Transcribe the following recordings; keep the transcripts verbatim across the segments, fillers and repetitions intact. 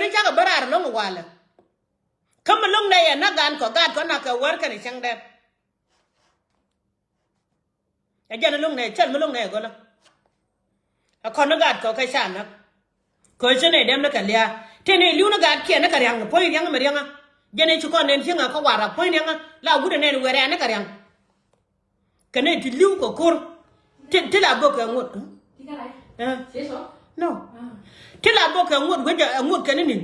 Ri cakɛ bä raar lo̱ŋ walɛ. Kä mi lo̱ŋ nɛ yɛ na gan kɔ, gaat kɔ na kɛ wär kɛn cäŋ dɛr. Ɛ jɛn lo̱ŋ nɛ cɛl mi lo̱ŋ nɛ gɔlä. Ɛ kɔn ni gaat kɔ kɛ ca näk. Kɛ cä nɛ dɛm ni kɛ lia̱a̱. Tëë nɛ li̱w ni gaat kiɛ ni kɛ ria̱ŋ, puɔ̱ny ria̱ŋ mi ria̱ŋä. Jɛn ɛ ci kɔn nɛn cieŋä kä war a puɔ̱ny ria̱ŋä. La wut ɛ nɛn wɛrɛ ni kɛ ria̱ŋ. Kɛ nɛ ti li̱w kɛ ko̱r. Ti, ti la bok kɛ ŋot. Ɛ. No. Ti la bok kɛ ŋot, wecɛ ɛ ŋot kɛ ni ni̱n.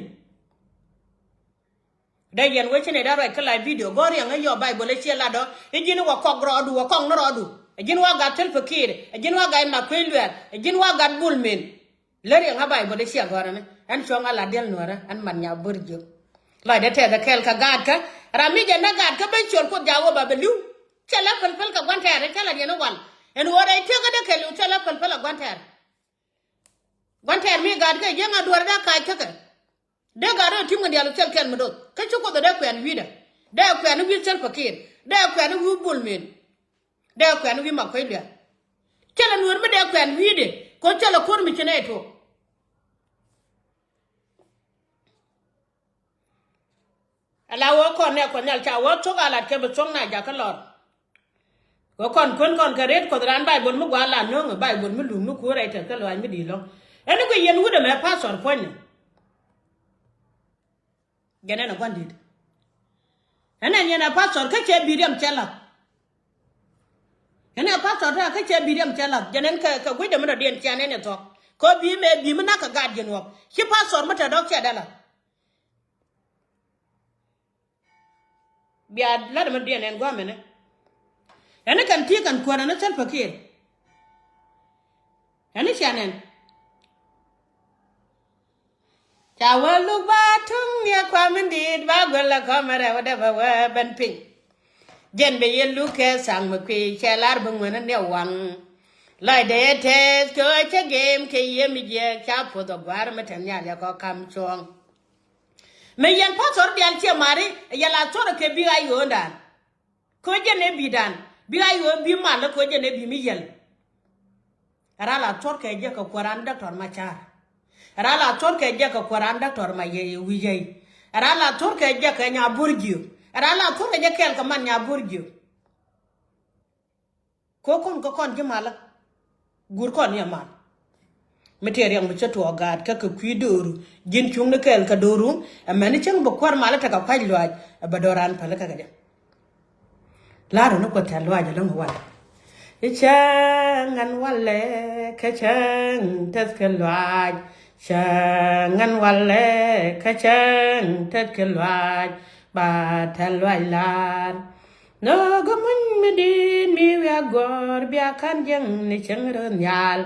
Dee yɛn wec ci nɛ dee ruac kä live video. Gɔ̱r yɛn ŋäc yɔ Baibol ɛ ciɛ lat ɔ. I̱ ji̱n wä kɔk rɔɔdu, wä kɔk ni rɔɔdu. I̱ ji̱n wä gat Salva Kiir. I̱ ji̱n wä gat Makuei Luɛr. I̱ ji̱n wä gat Bul Mel. Lär yɛn ŋä Baibol ɛ ciɛ gɔ̱r ɛnɛ. Ɛn cuɔ̱ŋ a lat diɛl nuäärä. Ɛn mat nya bör jiök. Lɔcdɛ tɛth ɛ kɛɛl kɛ gaat kä. Ram mi jɛ näk gaat kä ben ciöl Kuoth jaak wä ba bɛ li̱w. Cɛ lɛ päl päl kɛ gua̱n tɛɛr, cɛ lɛ diɛn i̱ wal. Ɛn ɣöö rɛy tiek kä dee kɛ li̱w cɛ lɛ päl päl ɛ gua̱n tɛɛr. Gua̱n tɛɛr mi gaat kä jiäŋ a duɔ̱ɔ̱r dee kac kä kɛ. Dee gat rɔ ti̱m kɛ diaal thil kɛl mi doth. Kä ci Kuoth dee kuɛn wi̱i̱dä. Dee kuɛn wi̱i̱ Salva Kiir. Dee kuɛn wi̱i̱ Bol Mel. Dee kuɛn wi̱i̱ Makuei Luɛr. Thilɛ nueer mi dee kuɛn wi̱i̱dɛ. Kɛ ɣöö thilɛ ko̱r mi ci nɛy tuɔɔk. Ala wä kɔn nɛ Kuɔth Nhial ca wä thok a lat kɛ bi thuɔ̱k na jakä lɔr. Wä kɔn kuën kɔn kɛ rɛt Kuɔth raan Baibol mi gua̱a̱ la nööŋ, Baibol mi luŋ ni kuäär rɛy tɛth kä lɔaac mi di̱i̱t lɔ̱ŋ. Ɛn i̱ guic yɛn wut ɛmɛ pastor puɔ̱nydɛ. Jɛn ɛn ɛ gua̱n di̱i̱t. Ɛn ɛn yɛn ɛ pastor kä cɛ bi̱i̱t riɛm cɛ la̱th. Ɛn ɛ pastor ta kä cɛ bi̱i̱t riɛm cɛ la̱th. Jɛn ɛn kɛ, kɛ guic dɛ mi dɔ̱diɛn cɛ ɛn ɛn ɛ thuɔ̱k. Kɛ bi̱i̱ mɛ bi̱i̱ mi nak kɛ gaat jiɛn ɣɔ̱k. Ci pastor mi te dɔ̱k cɛ dɛ la̱th. Bia lat mi diɛn ɛn gua̱a̱mɛnɛ. Ɛn ni kɛn ti kɛn kuäär ɛn ni Salva Kiir. Ɛn ni cian ɛn. Ca wä luk ba tuŋ ni ɛ kua̱m in di̱i̱t ba guɛl ɛ kɔmɛ rɛw dɛ bɛ wee ben piny. Jɛn bɛ yɛ luk kɛ thaŋ mi kui̱ cɛ lar bi ŋuɛn ni ɛ waŋ. Lɔcdɛ yɛ tɛth kɛ ɣöö cä gem kɛ yiem jiɛk ca puɔth ɛ gua̱a̱r mi te nhial yɛ kɔ kam cuɔ̱ɔ̱ŋ. Mëë yɛn pastor diaal ciɛ mari, yɛ la thorɛ kɛ bik a yo̱o̱ndan. Kɛ jɛ nɛ bi̱i̱dan, bik a yo̱o̱n bi mal kɛ jɛ nɛ bi̱i̱ mi yɛl. Ra la thor kɛ jɛ kɛ kuäran Doctor Machar. Ra la thor kɛ jɛ kɛ kuäran Doctor Mayɛ Wi̱i̱ Yɛy. Ra la thor kɛ jɛ kɛ Nya Burjiök. Ra la thor kɛ jɛ kɛɛl kɛ man Nya Burjiök. Kɛ kɔn kɛ kɔn ji̱ malä. Guur kɔn ni amal. Mi tëë riɛŋ mi cä tuɔɔk gaat kä kɛ kui̱ dööru. Ji̱n cuŋni kɛɛl kɛ dööru. Ɛmɛn ni cäŋ bɛ kuäär malä tekɛ kua̱c luaac. Ɛ bɛ dɔ̱ran päl kä kɛ jɛ. La̱rä ni Kuoth tɛ̈th luaac ɛlɔ̱ŋ walɛ. I̱ cäŋ ɛn walɛ kä cäŋ tɛth kɛ luaac. Cäŋ ɛn walɛ kä cäŋ tɛth kɛ luaac. Ba tɛ̈th luaac la̱r. Nhök muny mi di̱i̱t mi wiaa guɔ̱ɔ̱r bia ka̱n jiäŋ ni cäŋ röth nhial.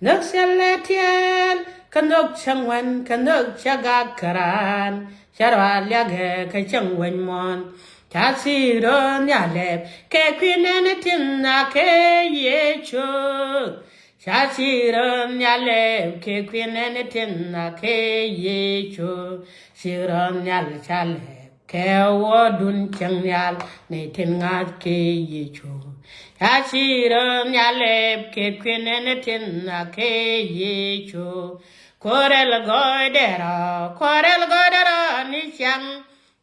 Nhök thilɛ tiɛɛl kä nhök cäŋ wän kä nhök cä gak kä raan. Cä rɔal liakɛ kä cäŋ weny muɔ̱ɔ̱n. Ca thi̱i̱k röth nhial lɛp kɛ kui̱ nɛn tin a kɛ Yecu. Ca thi̱i̱k röth nhial lɛp kɛ kui̱ nɛn tin a kɛ Yecu. Thi̱i̱k röth nhial ca lɛp kɛ wädun cäŋ nhial ni tin ŋa̱th kɛ Yecu. Ca thi̱i̱k röth nhial lɛp kɛ kui̱ nɛn tin a kɛ Yecu. Kuɔrɛl gɔɔydɛ rɔ, kuɔrɛl gɔɔydɛ rɔ ni cäŋ.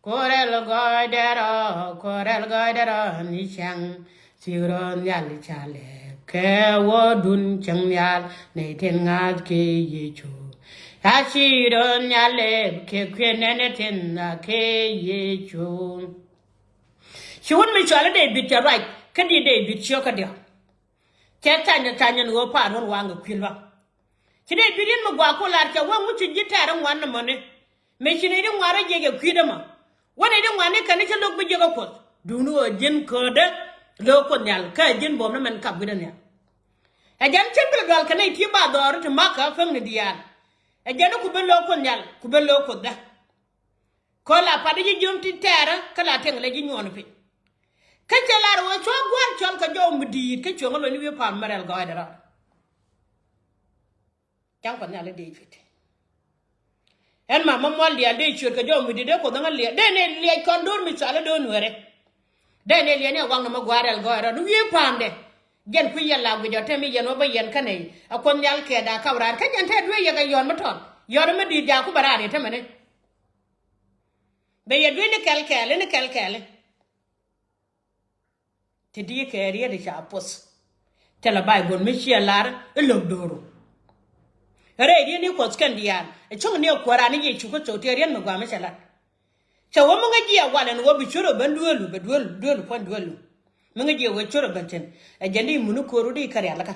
Kuɔrɛl gɔɔydɛ rɔ, kuɔrɛl gɔɔydɛ rɔ ni cäŋ. Thi̱i̱k röth nhial ca lɛp kɛ wädun cäŋ nhial ni tin ŋa̱th kɛ Yecu. Ca thi̱i̱k röth nhial lɛp kɛ kui̱ nɛn tin a kɛ Yecu. Ci wut mi cɔal i̱ David cɛ ruac kä di David ciökädiɔ. Cɛ cany cany ɛn ɣöö pa̱a̱r wän waŋ kɛ kui̱ lua̱ŋ. Ci dee bi̱i̱t in mi gua̱a̱k ku lar cɛ wä ŋuci ji̱ tɛɛr in ŋuan ni mäni. Mëë ci nɛy di ŋuan rɔ jiɛk ɛ kui̱dä mɔ. Wä nɛy di ŋuan ni kɛn ni cä lo̱k bi jiäk ɛ Kuoth. Duundɛ ɣöö ji̱n köödä lo̱k Kuoth nhial kä ɛ ji̱n buɔ̱m ni mɛn kap wi̱cdä nhial. Ɛ jɛn cä bi lɛ dual kɛ nɛy ti ba dhɔɔri ti makä päŋni diaal. Ɛ jɛn ni ku ben lo̱k Kuoth nhial ku ben lo̱k Kuothdä. Kä la pat ji̱ jiöm ti tɛɛrä kä la tɛŋ lɛ ji̱ nyuɔɔn piny. Kä cɛ lar ɣöö cua gua̱a̱r cɔl kɛ jɔw mi di̱i̱t kä cuɔ̱ŋ ɛ luɔ̱ny wi̱i̱ pa̱a̱m mi rɛl gɔɔydɛ rɔɔd. Cäŋ Kuɔth nhial i̱ dee cuet. Ɛn ma ma mual diaal dee cuet kɛ jɔw mi di̱i̱t dee Kuoth ŋä liɛc dee ni liɛc kɔn do̱r mi cɔal i̱ do̱r nueerɛ. Dee ni liɛc ni ɛ waŋnɛ mi gua̱a̱r rɛl gɔɔydɛ rɔɔd wi̱i̱ pa̱a̱mdɛ. Jɛn kui̱ yɛn la guic ɔ tɛm i̱ yɛn wä bä yɛn kä nɛy ɛ Kuoth nhial kɛɛt a kap raar kä jɛn tɛt duee yɛ kɛ yɔ̱ɔ̱n mi tɔt yɔ̱ɔ̱n mi di̱i̱t jaak ku bɛ raar yɛ tämɛ ni. Bɛ yɛ duec ni kɛl kɛɛli, ni kɛl kɛɛli. Ti di kɛ riet ca puth. Thilɛ Baibol mi ciɛ lar i̱ lo̱k do̱ru. Rɛy riet ni Kuɔth kɛn diaal ɛ cäŋ ni ɛ Kuääran ni Yecu Kritho ti riet mi gɔaa mi cɛ lat. Cɛ wä mi ŋäc jiɛ wal ɛn wä bi ciöt ɛ ben duelu, bɛ duelu, duelu puɔ̱ny duelu. Mi ŋäc jiɛ wä ciöt ɛ ben thi̱n. Ɛ jɛn di muni ko̱ru di kɛ rialikä.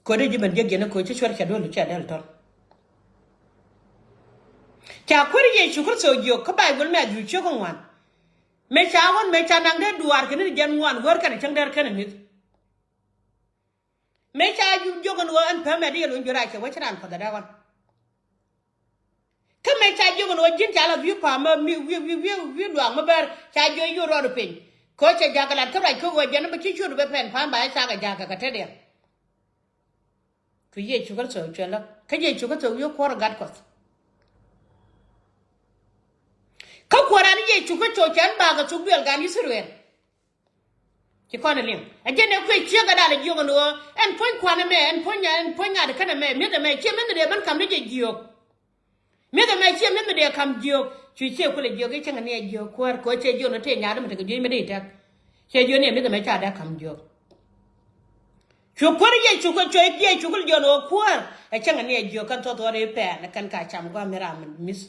Ko̱ri ji̱ ben jiäk jiɛn ɛ ko̱ ci cuɛr cɛ duelu cɛ dɛl tɔl. Ca Kuäär Yecu Kritho jiök kä Baibol mɛ a dhiec ciök ŋuan. Mëë ca ɣɔ̱n mëë ca naŋ dee duaar kɛn ni jiɛn ŋuan wär kɛn cäŋ dee kɛn mi̱th. Mëë ca jiök ɛn ɣöö ɛn päm ɛ di yɛ luny juɔ̱r a cɛ wä ci raan Kuɔth ɛ dee ɣɔ̱n. Kä mëë ca jiök ɛn ɣöö ji̱n ca la wi̱i̱ pa̱a̱m mi wi̱i̱ wi̱i̱ wi̱i̱ wi̱i̱ luaak mi bɛr ca jiök yio̱o̱ rɔɔd piny. Kɛ ɣöö cɛ ja̱k ɛ lat kä ruac kä ɣöö jɛn bä ci ciöt bɛ pɛn pa̱a̱m ba ɛ cakɛ ja̱k kɛ kɛ tetdiɛn. Cu Yecu Kritho cuɛ lä kä Yecu Kritho wi̱i̱ kuɔr gat Kuɔth. Kä Kuääran ni Yecu Kritho cɛ ɛn bakɛ thuk duel gan Yithriɛl. Ci kɔn ɛ liŋ ɛ jɛn ɛ kuec ciek ɛ dal ɛ jiök ɛn ɣöö ɛn puɔ̱ny kuan ɛmɛ, ɛn puɔ̱ny, ɛn puɔ̱ny ŋa̱t kɛn ɛmɛ, mi̱eth ɛmɛ ciɛ mi̱eth mi dee ben ka̱m ni jɛ jiök. Mi̱eth ɛmɛ ciɛ mi̱eth mi dee ka̱m jiök. Cu ciɛ kulɛ jiök i̱ cäŋ ni ɛ jiök Kuäär kɛ ɣöö cɛ jiök ni tëë nya̱a̱t mi tekɛ juec mi dee tɛk. Cɛ jiök ni ɛ mi̱eth ɛmɛ ca dee ka̱m jiök. Cu Kuäär Yecu kɛ cuɛ Yecu kulɛ jiök ni ɣöö Kuäär ɛ cäŋ ni ɛ jiök kɛn thuɔ̱th ɣɔr i̱ pɛɛn kɛn ka cam gua̱a̱m mi ram mi mi̱th.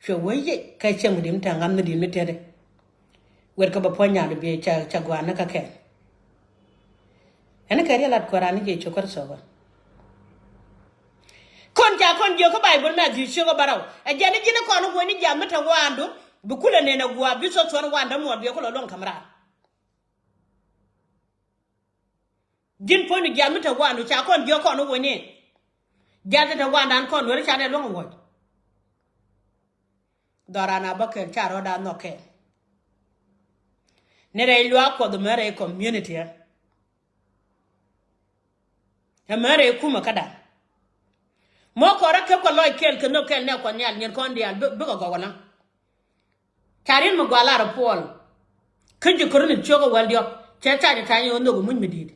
Cuɛ wee yic kä cieŋ mi di̱n mi te ŋa̱th mi di̱n mi teti. Wet kä bɛ puɔ̱ny nyaal bi ca ca gua̱a̱n ni kä kɛn. Ɛn kɛ riɛl lat Kuääran ni Yecu Kritho bä. Kɔn ca kɔn jiök kä Baibol mɛ a dhiec ciek ɔ bärɔw ɛ jɛn ni ji̱n kɔn wee ni jiath mi te waandu bi kulɛ nen ɛ gua̱a̱ bi thuɔ̱th thuɔ̱n waandä muɔɔr bi kulɛ luɔ̱ŋ ka̱m raar. Ji̱n puɔ̱nydu jiath mi te waandu ca kɔn jiök kɔn wä ni. Jiath te waandan kɔn weri ca nɛ luäŋ wuɔc. Dhɔran a bä kɛl ca rɔɔda nhɔk kɛl. Ni rɛy luaak Kuɔth mɛ rɛy community ɛ. Ɛ mɛ rɛy kumɛ kädan. Mɔ kɔrä kep kɛ lɔc kɛl kɛ nhök kɛl nɛ Kuɔth Nhial nyin kɔn diaal bikɛ gɔw wala. Ca riet mi gɔaa lar ɛ Puɔl. Kä ji̱ Korinth ciök ɛ wäl diɔ̱k cɛ ca jɛ ca nyɛ ɣä nhök ɛ muc mi di̱i̱t.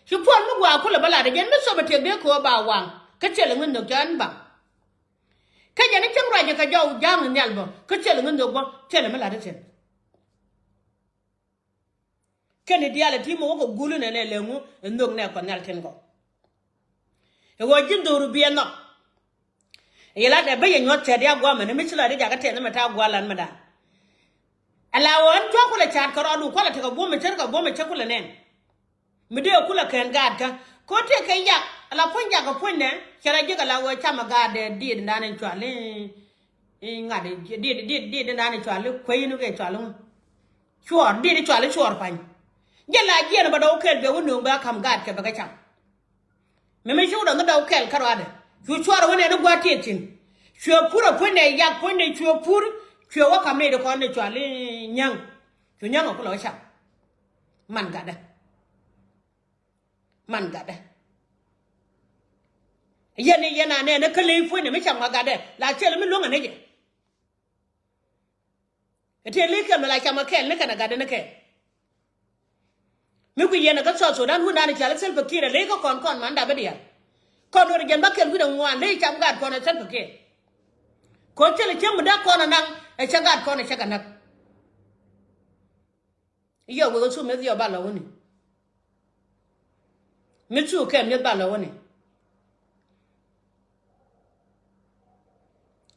Ci Puɔl mi gɔaa kulɛ bä lar ɛ jɛn mi thop ɛ tiɛk dee kɛ ɣä ba waŋ kä thilɛ ŋä nhök cɛ ɛn baŋ. Kä jɛn i̱ cäŋ ruacɛ kɛ jɔw ja̱a̱ŋ nhial bä kä thilɛ ŋä nhök bä thilɛ mi lat i̱ thi̱n. Kɛn i̱ diaal ɛ ti̱i̱ mi wä kɛ gul inɛ nɛ lɛ ŋu ɛ nhök nɛ Kuɔth Nhial tin gɔw. Ɛ ɣöö ji̱n dho̱ru biɛ nhɔk. Ɛ yɛ lat ɛ bä yɛ nyuɔ̱th cɛ diaal gua̱a̱mɛ ni mi ci lat i̱ jakä tɛth ni mɛ ta̱a̱ gua̱a̱r lan mɛ da̱a̱n. Ɛ la ɣöö ɛn cua kulɛ ca̱a̱t kɛ rɔɔdu kualɛ tekɛ buɔ̱mɛ cär kɛ buɔ̱mɛ cär kulɛ nɛn. Mi dee kulɛ kɛn gaatkä ko̱ tëë kɛ yak ala puɔ̱ny jakä puɔ̱nydɛ. Cɛ rɔ ji̱ kɛ la ɣöö camɛ gaatdɛ diit in da̱a̱n in cual i̱ ŋa̱t diit diit diit in da̱a̱n in cual i̱ kuey in kɛ cual i̱ ŋu. Cuɔɔr diit in cual i̱ cuɔɔr pa̱ny. Jɛ la jiɛn bä dɔw kɛl bɛ wä nööŋ bɛ a ka̱m gaatkɛ bɛ kɛ cam. Mi mi ci wä dɔ̱ŋ dɔw kɛl kä ruaadɛ cu cuɔɔr wä nɛn i̱ gua̱a̱t tiɛɛk thi̱n. Cuɛ pur ɛ puɔ̱nydɛ yak puɔ̱nydɛ cuɛ pur. Cuɛ wä ka̱m nɛy di kɔn in cual i̱ nyäŋ. Cu nyäŋ ɛ kulɛ wä cam. Man gatdä. Man gatdä. Yɛn i̱ yɛn a nɛn kä ley puɔ̱nydɛ mi cam kä gatdɛ la cɛl mi luäŋ ɛ ni jɛ. Ɛ tëë ley kɛl mi la cam kä kɛɛl ni kɛn ɛ gatdɛ ni kɛɛl. Mi gui yɛn ɛ kä South Sudan wundan i̱ cɔal i̱ Salva Kiir ɛ ley kä kɔn kɔn man dap i̱ diaal. Kɔn wër jɛn bä kɛl wi̱n ɛ ŋuan ley cam gaat kɔn ɛ Salva Kiir. Kɔn thilɛ cäŋ mi dee kɔn ɛ naŋ ɛ cä gaat kɔn ɛ cä kɛ näk. Yɔ wek ɛ thuk mi̱eth yɔ ba lɔ wäni. Mi thuk kɛ mi̱eth ba lɔ wäni.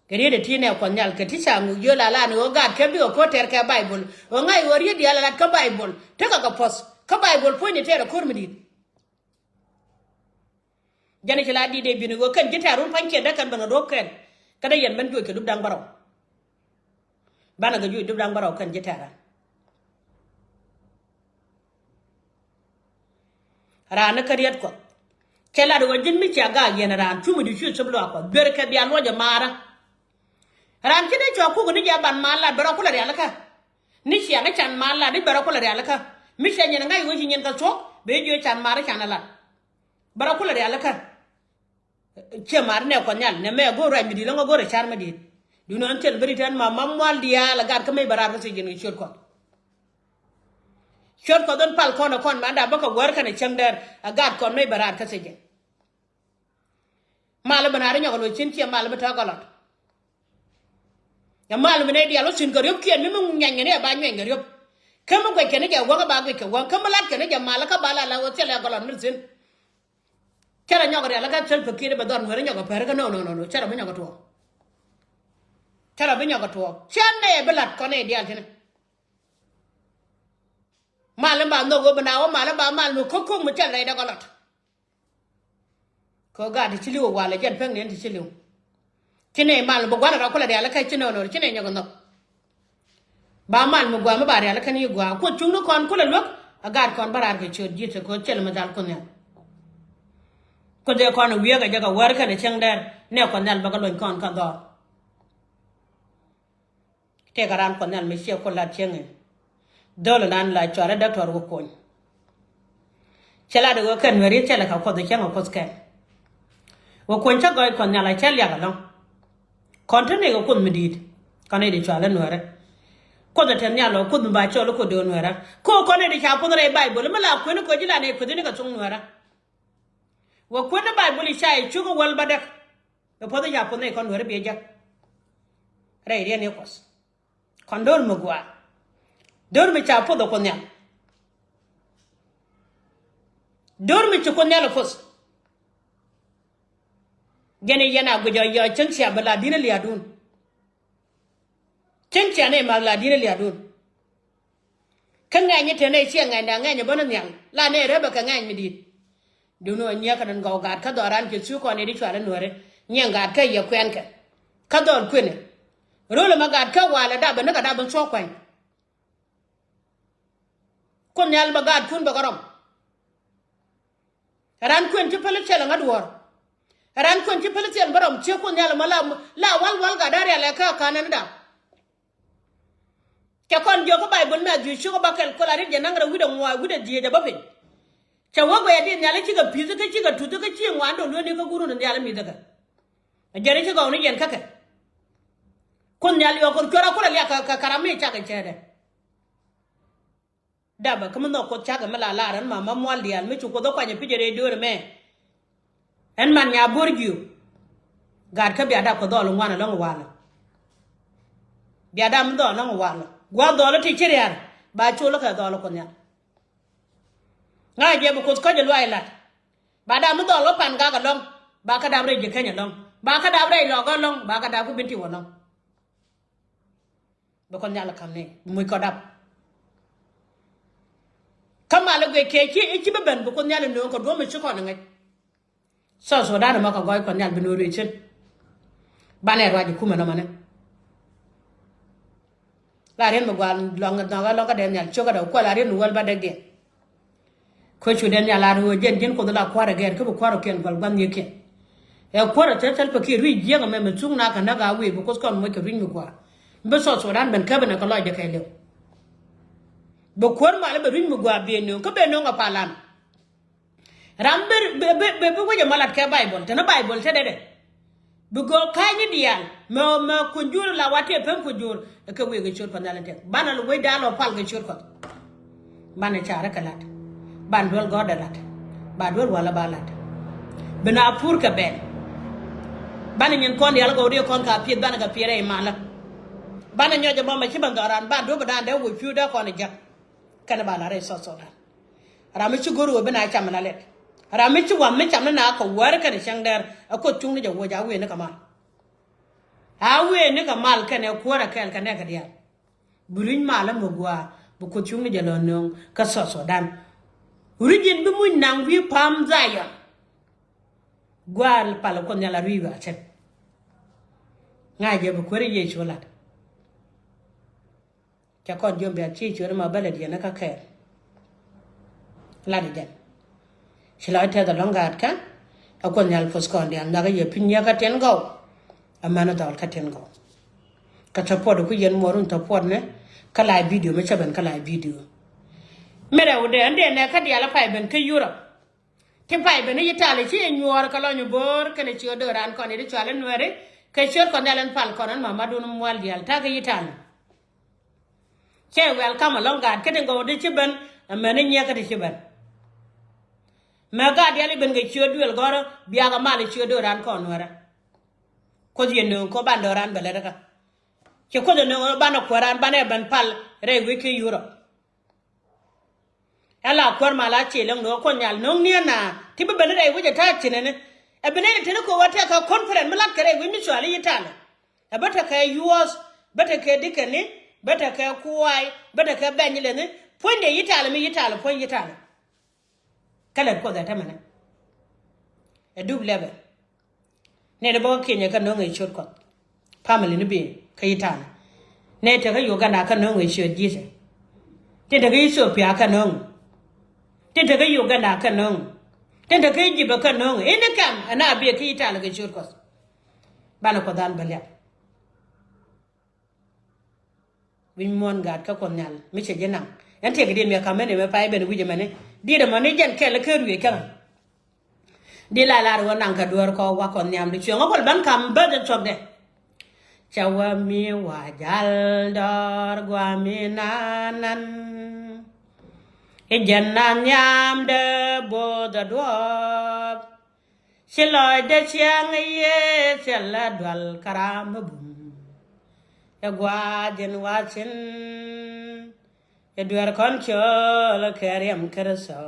Kɛ riet ɛ ti nɛ Kuɔth Nhial kɛ ti ca ŋuk yio̱l a la ni ɣöö gaat kɛ bikɛ ko̱r tɛr kɛ Baibol ɣöö ŋa̱c ɣöö riet diaal a lat kä Baibol tekɛ kɛ puɔ̱th kä Baibol puɔ̱nyni tɛr ɛ ko̱r mi di̱i̱t. Jɛn i̱ ci la di̱t dee bi̱n i̱ ɣöö kɛn ji̱ tɛ̈r wun pa̱ny kiɛn dee kɛn ben kɛ duɔ̱p kɛn. Kä dee yɛn ben juɔc kɛ dup da̱ŋ bärɔw. Banɛ kɛ juɔc dup da̱ŋ bärɔw kɛn ji̱ tɛ̈r ɛ. Raan ni kä riet Kuɔth. Cɛ lat ɣöö ji̱n mi cia gaak yɛn raan cumi di cuɛ cop luaak Kuɔth ber kɛ bia luɔc ɛ maarä. Raan ci ni cua kuk ni jɛ ban maar lat bɛ rɔ kulɛ rialikä. Ni cia ni can maar lat i̱ bɛ rɔ kulɛ rialikä. Mi cia nyin ŋa̱c ɣöö ci nyin kɛ thuɔ̱k bɛ jiö can maar i̱ can ɛ lat. Bɛ rɔ kulɛ rialikä. Ciɛ mar nɛ Kuɔth Nhial nɛ mɛ go̱o̱r ruac mi di̱i̱t lɔ̱ŋ go̱o̱r ɛ car mi di̱i̱t. Duundɛ ɣän thil bi ri tɛn ma ma mual diaal ɛ gat kä mec bɛ raar kä thiec ji̱n kɛ ciöt Kuɔth. Ciöt Kuɔth ɣän pal kɔn ɛ kɔn manda bä kɛ wäär kɛn ɛ cäŋ dɛr ɛ gat kɔn mec bɛ raar kä thiec ji̱n. Mal bi naar inyɔk ɛ lo̱c cin ciɛ mal bi tɔ̱ gɔlɔt. Ɛ mal mi nɛy diaal wä thi̱n kɛ riöpkiɛn mi mi nyuany kɛ ni ɛ ba nyuany kɛ riöp. Kä mi guɛc kɛ ni jɛ wäŋ ɛ ba guɛc kɛ wäŋ, kä mi lat kɛ ni jɛ mal kä ba lat la wä thilɛ gɔlɔn mi thi̱n. Cä rɔ nyɔk rial kä thil pekir bɛ dhɔr Nuɛri nyɔk ɛ pɛr kä no no no no, cä rɔ bi nyɔk ɛ tuɔɔk. Cä rɔ bi nyɔk ɛ tuɔɔk, cä nɛy bi lat kɔn nɛy diaal thi̱n. Mal in ba nhök wä bi na wä mal in ba mal mi ko̱k ko̱k mi cɛl rɛy dee gɔlɔt. Kɛ ɣöö gaat ti ci li̱w ɛ walɛ jɛn pek ni ɛn ti ci li̱w. Ci nɛy mal bi gua̱n rɔ kulɛ rial kä ci nɔnɔ ci nɛy nyɔk ɛ nhɔk. Ba mal mi gua̱a̱ mi ba rial kä ni gua̱a̱ kuoth cuŋni kɔn kulɛ luäk. A gaat kɔn bä raar kɛ ciöt ji̱th kɛ ɣöö cɛl mi dhal Kuoth Nhial. Kuoth ëë kɔn wiee kɛ jɛ kɛ wäär kɛnɛ cieŋ dɛr nɛ Kuɔth Nhial bä kɛ luɔny kɔn kä dhɔr. Tëëkɛ raan Kuɔth Nhial mi ciɛ ku lat cieŋ ɛ. Dho̱l nan la cuarɛ däk tɔr wä kuɔny. Cɛ lat ɛ ɣöö kɛn Nuɛri thilɛ kɛ Kuoth ɛ cäŋ ɛ Kuoth kɛn. Wä kuɔny cä gɔɔy Kuɔth Nhial a cä liak ɛlɔ̱ŋ. Kɔn te nɛy kɛ Kuoth mi di̱i̱t. Kɔn nɛy di cuarɛ Nuɛrɛ. Kuoth ɛ te nhial ɔ Kuoth mi ba cɔl i̱ Kuoth döör Nuɛrɛ. Kä kɔn nɛy di ca puɔth rɛy Bayböl mi la kuɛn i̱ köc i̱ la nɛy kueth in kɛ thoŋ Nuɛrɛ. Wä kuɛn i̱ Bayböl i̱ ca i̱ cuk i̱ wäl bädäk. Bɛ puɔth i̱ ca puɔth nɛy kɔn Nuɛrɛ bi ɛ jäk. Rɛy riɛn i̱ Kuɔth. Kɔn do̱r mi gua̱a̱. Do̱r mi ca puɔth ɛ Kuoth Nhial. Do̱r mi ci Kuoth Nhial ɛ puɔth. Jɛn i̱ yɛn a guic ɔ yɔ cäŋ cia bi la di̱n i̱ lia̱a̱dun. Cäŋ cia nɛy ma̱th la di̱n i̱ lia̱a̱dun. Kä ŋɛny i̱ te nɛy ciɛ ŋɛnyda ŋɛny i̱ bä ni nhial la nɛy rep ɛ kɛ ŋɛny mi di̱i̱t. Duundɛ ɣöö nyiɛɛkä ni gɔw gaat kä dhɔran cɛ thuk kɔn i̱ di cual i̱ Nuɛri. Nyiɛn gaat kä yɛ kuɛnkɛ kä dhɔr kuënɛ. Ro̱l ɛmɛ gaat kä walɛ dap ɛ ni kɛ dap in thuɔ̱k kuany. Kuoth Nhial bɛ gaatkun bɛ kɛ rɔm. Ɛ raan kuën ci päl i̱ thil ɛŋa duɔ̱ɔ̱r. Ɛ raan kuën ci päl i̱ thil bä rɔm ciek Kuoth Nhial ɛmɔ la, la wal wal gat da̱r rial ɛ kä ka̱n ɛn da̱ŋ. Cɛ kɔn jiök kä Bayböl Mathiu ciök kä bäkɛl kuɔl a riet jɛ naŋ rɛw wi̱cdɛ ŋuan wi̱cdɛ dhieec ɛ bä piny. Cɛ wä guɛy a di̱t nhial i̱ cikɛ pi̱th i̱ kä cikɛ tuth i̱ kä ci ŋuan do̱l lueeni kä guurun nhial i̱ mi̱th i̱ kɛ. Ɛ jɛn i̱ ci gɔw ni yɛn kä kɛ. Kuoth Nhial yɔɔk kɔn cuɛr a kulɛ liak kɛ, kɛ, kɛ ram mi cakɛ cɛɛtdɛ. Dapɛ kä mi nhɔk Kuoth cakɛ mi la lar ɛn ma, ma mual diaal mi ci Kuoth ɛ kuany ɛ pi̱c ɛ rɛy döör ɛmɛ. Ɛn man nya bo̱r jiök. Gat kä bia dap kɛ dhɔl ŋuan ɛlɔ̱ŋ walɛ. Bia dap mi dhɔl ɛlɔ̱ŋ walɛ. Gua̱a̱th dhɔl ɛ ti ci ria̱r. Ba col ɛ kɛ dhɔl ɛ Kuoth Nhial. Ŋa̱c jɛ bi Kuoth kɔc ɛ luaac lat. Ba dap mi dhɔl ɛ pan gak ɛlɔ̱ŋ. Ba kä dap rɛy ji̱ keny ɛlɔ̱ŋ. Ba kä dap rɛy lɔɔk ɛlɔ̱ŋ. Ba kä dap kä bin ti wä ɛlɔ̱ŋ. Bi Kuoth Nhial ka̱m ni bi moc kɔ dap. Kä mal i̱ guic kɛ ci i̱ ci bi ben bi Kuoth Nhial i̱ nööŋ kɛ duɔ̱m i̱ ci kɔn i̱ ŋäc. South Sudan ɛmɔ kɛ gɔɔy Kuɔth Nhial bi nööŋ rɛy cin. Banɛ ruac i̱ kumɛ nɔmɔni. La riet mi gua̱a̱l lɔŋ, lɔŋ, lɔŋ kä dee nhial ciökä dee kuɔl la riet mi wäl ba dee giɛn. Kä cu dee nhial a röö jɛn ji̱n Kuoth la kua̱r ɛ gɛɛr kä bi kua̱r ɛ kiɛn gua̱l gua̱n nhiëë kiɛn. Ɛ kuäär ɛ thil thil pɛ kiɛ rui̱c jiäk ɛmɛ mi thuk na kɛ näk a wëë bi Kuoth kɔn moc kɛ rui̱c mi gua̱a̱. Bi South Sudan ben käbinɛ kɛ lɔcdɛ kɛɛliw. Bi kuäär mal i̱ bɛ rui̱c mi gua̱a̱ ben nööŋ kä ben nööŋ ɛ palan. Ram bi, bi, bi, bi, bi wec ɛmɔ lat kɛ Bayböl, te ni Bayböl te dee dɛ. Bi gɔɔ ka̱ny ni diaal, mɛ, mɛ kuny jur la wat tëë pem kuny jur, ɛ kɛ wëë kɛ ciöt Kuɔth Nhial in tɛk. Banɛ wec da̱a̱ lɔ pal kɛ ciöt Kuɔth. Banɛ carɛ kɛ lat. Ban duel gɔ̱rdɛ lat. Ba duel walɛ ba lat. Bi na pur kɛ bɛl. Banɛ nyin kɔn diaal gɔw riek kɔn ka pieth banɛ kɛ pieth rɛy malä. Banɛ nyɔc ɛmɔ mɛ ci ban dhɔran ban duel bi da̱a̱n dee wec piu dee kɔn ɛ jäk. Kɛnɛ ba la rɛy South Sudan. Ram mi ci go̱r ɣöö bi na cam la lɛt. Ram mi ci wam mi cam ni na kɛ wäär kɛnɛ cäŋ dɛr. A Kuoth cuŋ ni jɛ wuɔc a wëë ni kɛ mal. A wëë ni kɛ mal kɛnɛ kuäär a kɛɛl kɛ nɛɛkɛ diaal. Bi rui̱c mal a mi gua̱a̱ bi Kuoth cuŋ ni jɛ lɔ nööŋ kä South Sudan. Rui̱c in bi muc naŋ wi̱i̱ pa̱a̱m Dhayɔn. Gua̱a̱ pal Kuoth Nhial a rui̱c wi̱i̱ a cɛn. Ŋa̱c jɛ bi kuäär Yecu lat. Ca kɔn jiɔm bia ci cuɛt ma bä lɛ diɛn kä kɛɛl. Lat jɛn. Ci lɔc tɛth ɛlɔ̱ŋ gaat kä. A Kuoth Nhial puɔth kɔn diaal nhɔakä yɛ pi̱ny yɛ kä tiɛn gɔw. Amäni dhɔl kä tiɛn gɔw. Kä support ku yɛn muɔrun support ni. Kä live video mi cä ben kä live video. Mi rɛw dee ɛn dee nɛ kä diaal a pay ben kä Europe. Ti pay ben i̱ Itali ci i̱ nyuɔɔr kɛ lɔny bo̱o̱r kɛnɛ ciöt dööran kɔn i̱ di cual i̱ Nuɛri. Kɛ ciöt kɔn nhial ɛn pal kɔn ɛn mamadun mual diaal ta̱k i̱ Itali. Cɛ welcome ɛlɔ̱ŋ gaat kä tin gɔw di ci ben. Ɛmɛn i̱ nyiɛk kä ti ci ben. Mɛ gaat diaal i̱ ben kɛ ciöt duël gɔ̱rä biakɛ mal i̱ ciöt dööran kɔn Nuɛrä. Kuoth yɛn nööŋ kɔ ban dööran bɛ lät kä. Ci Kuoth ɛ nöŋ banɛ kuäran banɛ ben pal rɛy wec kä Yurop. Ɛ la kuäär mal a ci lɔ̱ŋ ni ɣä Kuoth Nhial nöŋ ni ɣä na ti bi ben rɛy wec ɛ ta̱a̱ ci nɛni. Ɛ bi nɛni teni kɛ wä tɛk kɛ conference mi lat kɛ rɛy wec mi cuali Yitali. Ɛ bä tekɛ yuɔth, bä tekɛ dikɛni, bä tekɛ kuay, bä tekɛ bɛny lɛni. Puɔ̱nydɛ Yitali mi Yitali puɔ̱ny Yitali. Kä lɛt Kuoth ɛ tämɛnɛ. Ɛ dup lɛpɛ. Nɛy ti bä kä Kenya kä no̱o̱ŋ ɛ ciöt Kuɔth. Family ni bi kä Yitali. Nɛy te kä Uganda kä no̱o̱ŋ ɛ ciöt Ji̱thɛ. Tin te kä Ethiopia kä no̱o̱ŋ. Tin te kä Uganda kä no̱o̱ŋ. Tin te kä Egypt kä no̱o̱ŋ. Ini kɛm ɛn a bi kä Yitali kɛ ciöt Kuɔth. Banɛ Kuoth an bä liak. Wi̱ny muɔ̱ɔ̱n gaat kä Kuɔth Nhial mi cɛ ji̱ naŋ. Ɛn tiɛk di miɛ ka̱m mɛni mɛ pay ben wi̱c ɛmɛni. Diet ɛmɔni jɛn kɛl kä ruëë kɛŋ. Di la lar wä naŋ kɛ dueer kɔ wa Kuɔth Nhial di cuɛ ŋɔ kɔl ban ka̱m bäth ɛ cuɔkdɛ. Ca wä mi wa jal dɔr gua mi nanan. I̱ jɛn na nhiamdɛ bo̱o̱th ɛ duɔɔp. Ci lɔcdɛ ciaŋ i̱ yiëë thilɛ dual kä ram mi bum. Ɛ gua̱a̱th in wa̱thi̱n. Ɛ duer kɔn col kɛ riɛm Kritho.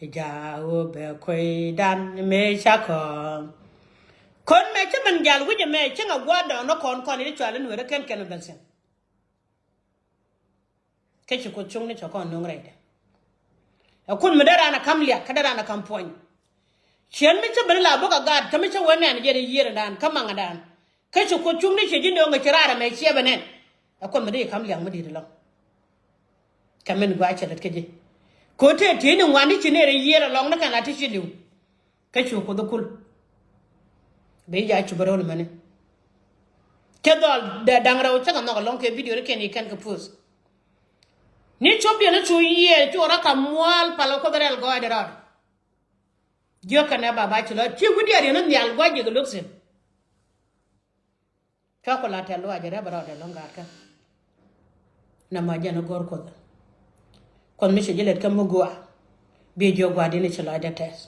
Ɛ ja̱a̱ ɣöö bɛ kueydan mëë ca kɔn. Kɔn mëë cä min jal wi̱cɛ mëë cäŋ a gua̱a̱r dɔɔn ni kɔn kɔn in cual in weri kɛn kɛn bɛ thi̱n. Kä ci Kuoth cuŋni cɛ kɔn no̱o̱ŋ rɛydɛ. Ɛ kun mi dee raan a ka̱m liak kä dee raan a ka̱m puɔ̱ny. Ciɛn mi cä ben la bä kɛ gaat kä mi cä wee nɛn jɛ di yiëër dan kä maŋ dan. Kä ci Kuoth cuŋni cɛ ji̱ no̱o̱ŋ ɛ ci raar ɛmɛ ciɛ bɛ nɛn. Ɛ kun mi dee ka̱m liak mi di̱i̱t ɛlɔ̱ŋ. Kɛ min gua̱a̱c cɛ lät kä ji̱. Kɛ ɣöö tëë ti̱i̱ni ŋuan ti ci nɛɛr ɛ yiëër ɛlɔ̱ŋ ni kɛn la ti ci li̱w. Kä cu Kuoth kul. Bi ja cup rɔl mani. Cɛ dhɔl dee da̱ŋ rɛw cä kɛ nhɔk ɛlɔ̱ŋ kɛ video ni kɛn i̱ kɛn kɛ post. Ni cop diɛn ni cu yiëë cu rɔ ka mual pal Kuoth rɛl gɔɔydɛ rɔɔd. Jiök kɛnɛ baba ci lɔ ci wi̱diɛn riɛn ni nhial gua̱c jɛ kɛ luäk thi̱n. Cua ku la tɛl luac rɛp rɔɔdɛ lɔ̱ŋ gaatkä. Nɛmɔ jɛn i̱ go̱r Kuoth. Kuoth mi ci ji̱ lät kä mi gua̱a̱. Bi jiök gua̱a̱ di̱n i̱ ci lɔcdɛ tɛth.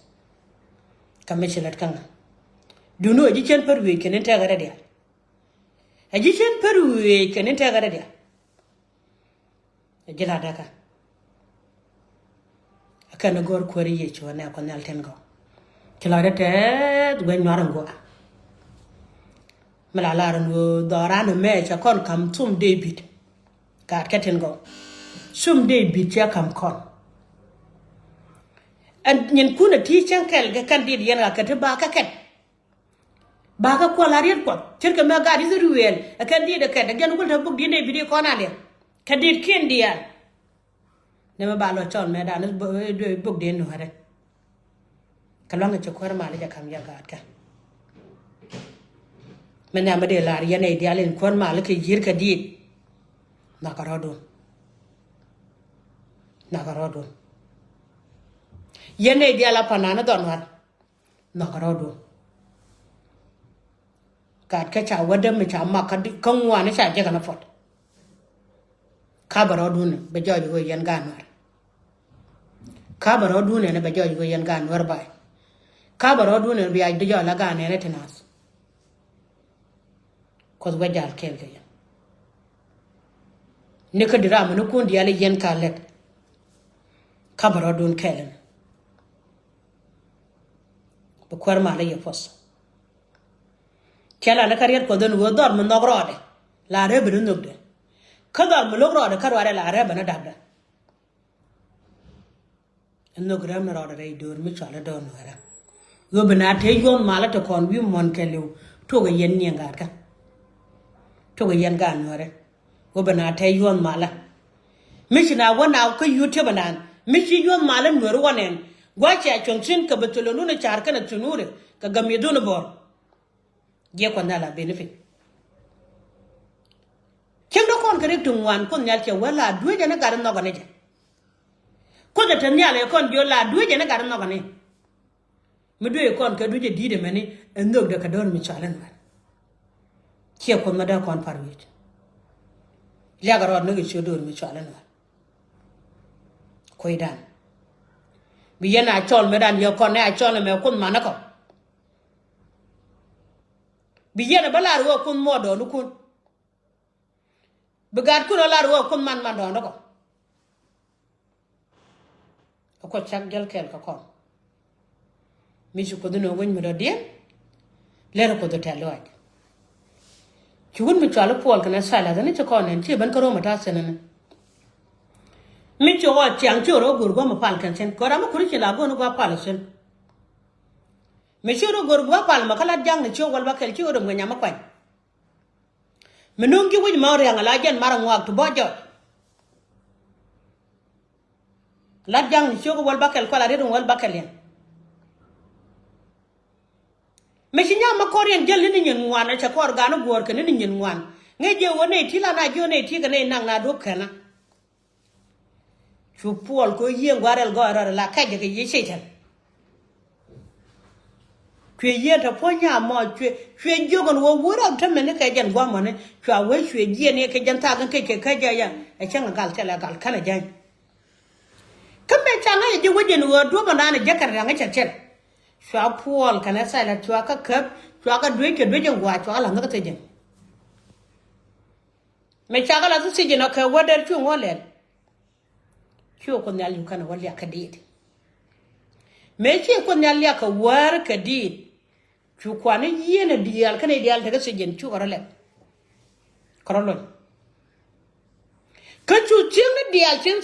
Kä mi ci lät kä ŋa. Duŋni ɣöö ji̱ cien pär wi̱i̱c kɛn in tɛkɛ rɛ̈t diaal. Ɛ ji̱ cien pär wi̱i̱c kɛn in tɛkɛ rɛ̈t diaal. Ɛ ji̱ la̱t däkä. Ɛ kɛn i̱ go̱r kuäär i̱ Yecu ɛ nɛ Kuɔth Nhial tin gɔw. Ci lɔcdɛ tɛth guɛc nyuar in gua̱a̱. Mi la lar in ɣöö dhɔran ɛmɛ cɛ kɔn ka̱m thum Dee-bid. Gaatkɛ tin gɔw. Thum Dee-bid cɛ ka̱m kɔn. Ɛn nyinkun ɛ ti cäŋ kɛl kɛ kɛn dit yɛn ɣakä ti ba kä kɛn. Ba kä kuɔl a riet Kuɔth ce̱tkɛ mɛ gaat Ithɛrɛl ɛ kɛn dit ɛ kɛn ɛ jɛn wul te buk dit Dee-bid i̱ kɔn a liɛŋ. Kɛ dit kiɛn diaal. Nɛmɛ ba lɔ cɔl mɛ dan bok den nuɔrɛ. Kɛ luaŋ kɛ cɛ kuäär mal jɛ kam yɛ gaatkɛ. Mɛ nhiam mi dee lar yɛn ɛ diaal in kuäär mal kɛ yiër kɛ diit. Nhɔakɛ rɔɔdun. Nhɔakɛ rɔɔdun. Yɛn ɛ diaal a panan dhɔn nuar. Nhɔakɛ rɔɔdun. Gat kä ca wädä mi ca mak kä ŋuan ca jek ɛn a puɔt. Ka bɛ rɔɔdun bɛ jɔɔc ɣöö yɛn gaat nuɛr. Ka bɛ rɔɔdun ɛn bɛ jɔɔc ɣöö yɛn gaat nuɛr bay. Ka bɛ rɔɔdun ɛn bia di jɔɔc la gaat nɛn ɛ ti naath. Kuoth wä jal kɛɛl kɛ yɛn. Ni kä di ram ni kun diaal yɛn ka lɛt. Ka bɛ rɔɔdun kɛɛl ɛn. Bi kuäär mal yɛ puɔth. Cɛ la ni kä riet Kuɔth ɛn ɣöö dhɔr mi nhɔk rɔɔdɛ la rɛp ni nhökdɛ. Kä dhɔr mi lo̱k rɔɔdɛ kä ruaadɛ la rɛp ni dapdɛ. Nhök rɛp ni rɔɔdɛ rɛy döör mi cual i̱ dɔ̱r nuɛrɛ. Ɣöö bi na te yuɔ̱n malä te kɔn wi̱i̱ muɔ̱n kɛɛliw. Tuɔk ɛ yɛn nyiɛŋ gaatkä. Tuɔk ɛ yɛn gaat nuɛrɛ. Wä bɛ na tɛy yuɔ̱n malä. Mi ci na wä na kä yut tiɛp ɛnan mi ci yuɔ̱n malä nuɛr wä nɛn. Gua̱c cɛ cuɔ̱ŋ cin kɛ bɛ thilɛ nun ɛ ca̱r kɛnɛ thunuri kɛ gamiɛdun ɛ bɔr. Jiɛ kuɔth na la ben i̱ piny. Cieŋ dee kɔn kɛ rik ti ŋuan kuoth nhial cɛ wä la duecɛ ni gat in nhɔkɛ ni jɛ. Kuoth ɛ te nhial ɛ kɔn jiö la duecɛ ni gat in nhɔkɛ ni. Mi duee kɔn kɛ duec ɛ di̱i̱t ɛmɛni ɛ nhökdɛ kɛ do̱r mi cɔal ɛn wɛl. Ciɛ kuoth mi dee kɔn par wi̱i̱t. Liakɛ rɔɔd ni kɛ ciö do̱r mi cɔal ɛn wɛl. Kuecdan bi yɛn a cɔl mëëdan yɛ kɔn ni a cɔl ɛmɛ kuoth manä kɔ. Bi yɛn ɛ bä lar ɣöö Kuoth muɔɔr dɔɔnikun. Bi gaatkun ɛ lar ɣöö Kuoth man man dɔɔnikɔ. Ɛ Kuoth cak jäl kɛɛl kɛ kɔn. Mi ci Kuoth inɔ wec mi dɔ̱diɛn. Lɛr Kuoth tɛ̈th lɔaac. Ci wut mi cɔal i̱ Puɔl kɛnɛ Thailath ni ci kɔn nɛn ci ben kä Roma ta̱a̱ thi̱n ni. Mi ci ɣɔɔ ciaŋ ci rɔ go̱r gua̱a̱th mi pal kɛn thi̱n kɛ ram mi kuri ci la go̱o̱n gua̱a̱th pal thi̱n. Mi ci rɔ go̱r gua̱a̱th pal mi kä lat ja̱ŋ ni ci wäl ba kɛl ci rɔ mɛ nyam mi kuany. Mi nuŋ ji̱ wi̱c ma riaŋ ala jɛn mar ŋuak ti bä jɔt. Lat ja̱ŋ ni ciök wäl bäkɛl kual a riet wäl bäkɛl yɛn. Mi ci nyam mi kɔr yɛn jäl ni ni nyin ŋuan a cɛ kɔr gan guɔ̱ɔ̱r kɛ ni ni nyin ŋuan. Ŋäc jɛ wä nɛy ti la na jiö nɛy ti kɛ nɛy naŋ na duɔ̱p kɛn a. Cu Puɔl kɛ yiëë gua̱a̱r rɛl gɔɔy rɔɔd ala kɛc jɛ kɛ yiëë Cɛytan. Cuɛ yieen te puɔ̱ny nyam mɔ cuɛ cuɛ jiök ɛn ɣöö wut rɛw te mɛni kɛ jɛn gua̱a̱mɔni cua wee cuɛ jieen yɛ kɛ jɛn thaak in kec kɛ kä jɛ ya. Ɛ cäŋ ɛ gal thilɛ gal känɛ jäny. Kä mëë ca ŋäc ɛ ji̱ wec ɛn ɣöö duɔ̱p ɛn raan ɛ jek kɛn rɛ̈ŋ ɛ cɛ thil. Cua Puɔl kɛnɛ Thailath cua kä käp cua kä duec kɛ duec ɛn gua̱a̱ cua kä la̱th ni kä thiec ɛn. Mëë ca kä la̱th ni thiec ɛn ɔ kɛ wädɛr cu ŋuɔ lɛl. Ci Kuoth Nhial yuk kɛn wä liak kɛ diit. Mëë ci Kuoth Nhial liak kɛ wäär kɛ diit. Cu kuan i̱ yieen ɛ diaal kɛn i̱ diaal tekɛ thiec ɛn cukɛ rɔ lɛp. Kɛ rɔ lony. Kä cu cieŋ ni diaal cieŋ